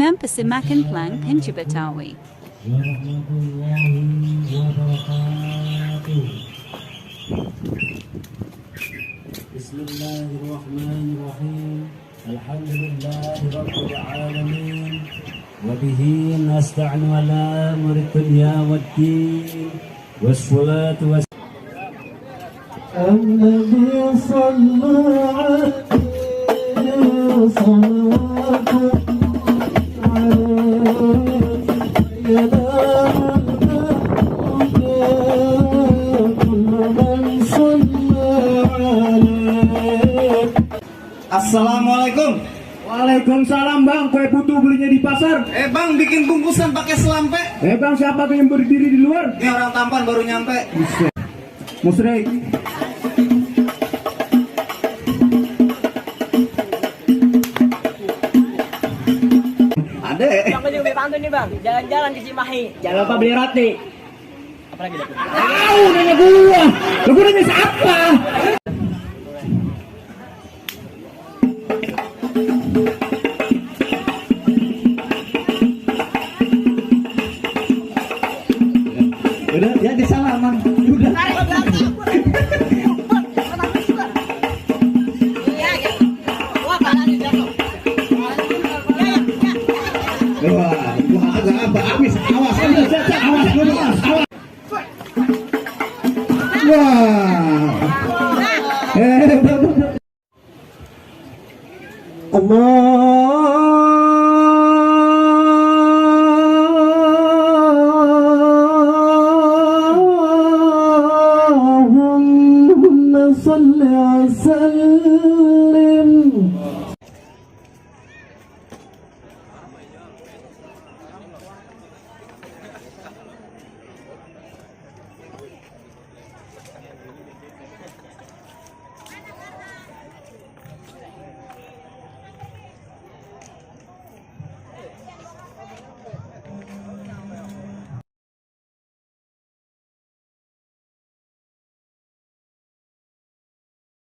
Mempersembahkan Pelang Pintu Betawi. warahmatullahi wabarakatuh. Bismillahirrahmanirrahim. Alhamdulillahi rabbil alamin. Wa bihi nasta'inu ala umuri dunya waddin. Wassalatu النبي صلى عليه صلوات Assalamualaikum. Waalaikumsalam bang, kue putu belinya di pasar. Bang, bikin bungkusan pakai selampe. Bang, siapa tuh yang berdiri di luar? Ini orang tampan baru nyampe. Musrik. Ada. Bang, juga beli pantun nih bang, jalan-jalan ke Cimahi. Jangan lupa beli roti. Apa lagi dapat? Tahu nanya gua. Lu gua nanya siapa? Udah, ya di salaman. Udah. Wah, gua agak apa habis. Awas, awas dulu, awas. Wah. Allah